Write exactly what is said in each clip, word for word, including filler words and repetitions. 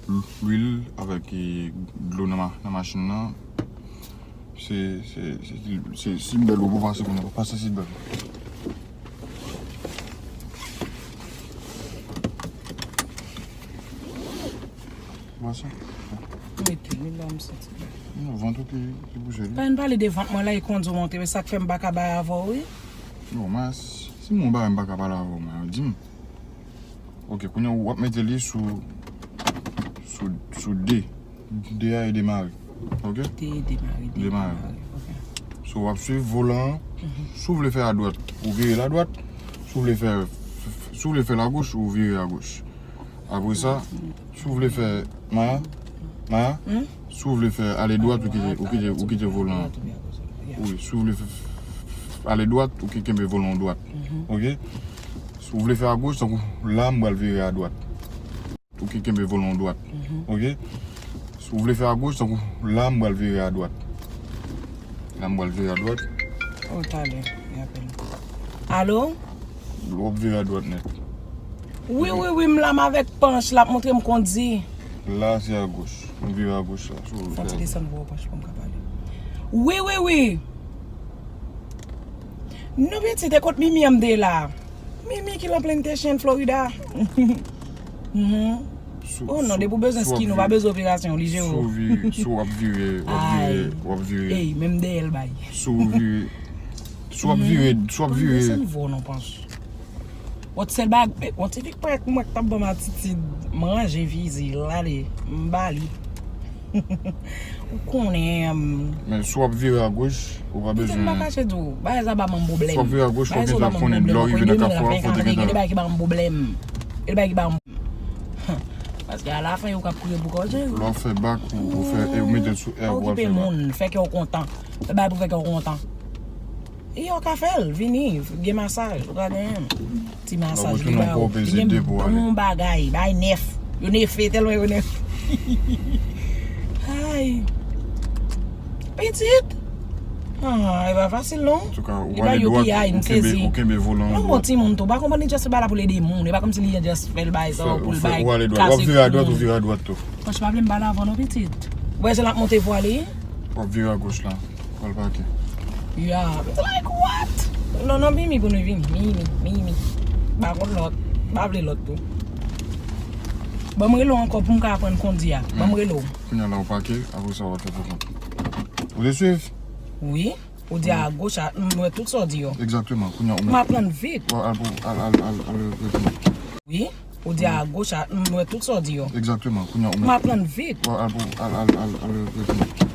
Lwil avèk, e, dlo nan ma-, nan machin nan. Se, se, se, se seatbelt ou pou pase kounye a. Pase seatbelt. Pase. Mete li la, m santi byen. Non, vant ou ki, ki bouje li. Pa vin pale de vant mwen la, e kondi w monte, men sa k fè m pa ka bay avè w, wi. Non, mas, si m gon bagay m pa ka pale avè w, man, di m. Ok, kounye a w ap mete li sou, sou, sou de. De a e demare. Ok? De, demare, de, demare. Demare. Ok. So, w ap swiv volan an. Mhm. Si w vle fè adwat, ou vire l adwat. Si w vle fè, si w vle fè l agoch, ou vire agoch. Apre sa, si w vle fè, Maya, Maya, hmm? Si w vle fè ale dwat, ou kite, ou kite, ou kite volan an. Wi, si w vle fè, ale dwat, ou ki kenbe volan an dwat. Mhm. Ok? Si w vle fè agoch, tankou la, m pral vire adwat. Ou ki kenbe volan an dwat. Mhm. Ok? Si w vle fè agoch, tankou la, m pral vire adwat. La, m pral vire adwat. Oh, talè, y apèl. Alo? W ap vire adwat nèt. Wi, wi, wi, m la, m avèk Panch, l ap montre m kondi. La, se agoch. M vire agoch la. Si w vle fè agoch. Fò ti desann pou w, Panch, pou m ka pale. Wi, wi, wi. Non, pitit, e kot Mimi an m te la? Mimi ki lan Plantation, Florida. Mhm. Oh non, depi w bezwen skin, ou pa bezwen operasyon, li jere w. Si w vire, si w ap vire, w ap vire, w ap vire. Ey, menm dèyè l bay. Si w vire, si w ap vire, si w ap vire. Desann vwa w non, Panch. Yon sèl bag, yon ti fik parèt mwen k t ap ban m atitid, m ranje fizi l, ale, m ba li. Ou konnen. Men si w ap vire agoch, ou pa bezwen. Kite m pa kache di w, bagay sa ba m pwoblèm. Si w ap vire agoch, fò w gentan konnen lè w rive nan kafou a, fò w te gentan. Gen de bagay ki ba m pwoblèm. Gen de bagay ki ba m. Paske alafen, ou k ap kouri pou kò w, cheri. Lè w ap fè bak, ou, ou fè, e ou mete l sou air, ou al fè bak. Okipe moun, fè kè w kontan. Fè bagay pou fè kè w kontan. E yo ka fè l, vini, gen masaj, ou ka genyen. Ti masaj li ba ou. Li gen bon bagay, bagay nèf. Yo nefe, tèlman yo nèf. Ay. Pitit. Ah, e pa fasil non. Li ba yo piyay, m sezi. Ou kenbe volan an dwat. Yon bon timoun tou, pa konprann li just ba la pou l ede moun. E pa kòmsi li just fè l bay sa pou l bay kase moun. Ou vire adwat, ou vire adwat tou. Franchman, pa vle m pale avè w non, pitit. Ou wè jan l ap monte vwa li? W ap vire agoch la. Pral pake. Ya, m te like, what? Non, non, Mimi pou nou vini. Mimi, Mimi. Pa konn lòt. Pa vle lòt tou. Ban m rele w ankò pou m ka aprann kondi a. Ban m rele w. Kounye a la ou pake, apre sa w ap fè pou kont. Ou te swiv? Wi. Ou di a goch a, m wè tout sa w di yo. Egzakteman. Kounye a ou mèt. M aprann vit. Al, al, al, al, al, al, al. Wi. Ou di a goch a, m wè tout sa w di yo. Egzakteman, kounye a ou mèt. M aprann vit. Al, al, al, al, al, al.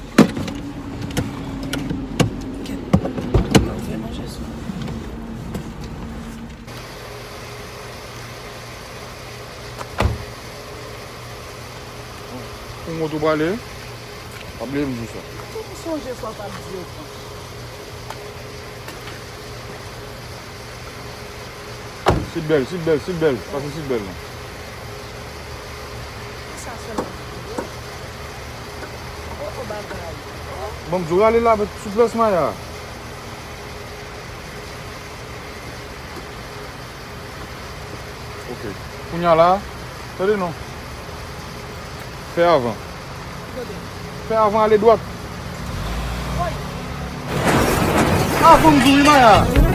Pou mwen tou pale, pa bliye m di w sa. Tou m sonje sa w t ap di yo. Seatbelt, seatbelt, seatbelt. Pase seatbelt lan. Sa sèlman ki pi wo. Oh, oh, bagay. Oh. Bon, m di w rale la avèk souplès, Maya. Ok. Kounye a la, tande non. Fè avan. Fè avan, ale dwat. Avan m di w wi, Maya.